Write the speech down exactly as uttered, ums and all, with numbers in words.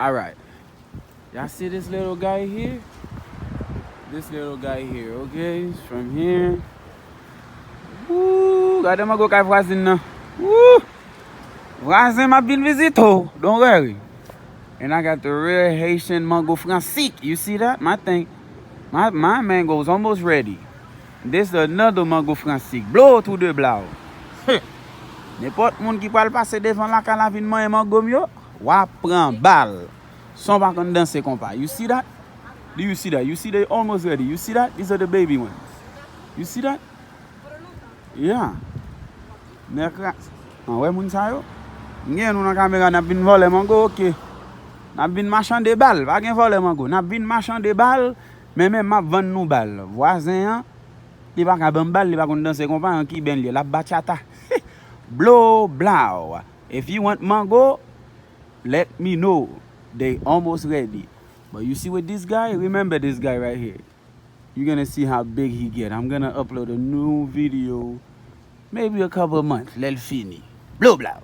Alright. Y'all see this little guy here? This little guy here, okay? It's from here. Woo! Gade mango kay vwazen nan. Woo! Vwazen, m ap vin vizite w. Don't worry. And I got the real Haitian mango fransik. You see that? My thing, my, my mango is almost ready. This is another mango fransik. Blow to the blow. Nenpòt moun ki pral pase devan lakay la vin manyen mango m yo, w ap pran bal. San w pa konn danse konpa. You see that? Do you see that? You see they almost ready. You see that? These are the baby ones. You see that? Yeah. Nèg ras. An wè moun sa yo? M gen nou nan kamera, n ap vin vòlè mango, oke. N ap vin machande bal, pa gen vòlè mango. N ap vin machande bal, men menm m ap vann nou bal. Vwazen an, li pa ka ban m bal, li pa konn danse konpa, an kiben l ye, l ap bachata. Blow, blow. If you want mango, let me know. They almost ready. But you see with this guy, remember this guy right here. You're gonna see how big he get. I'm gonna upload a new video maybe a couple of months. Lè l fini. Blow, blow.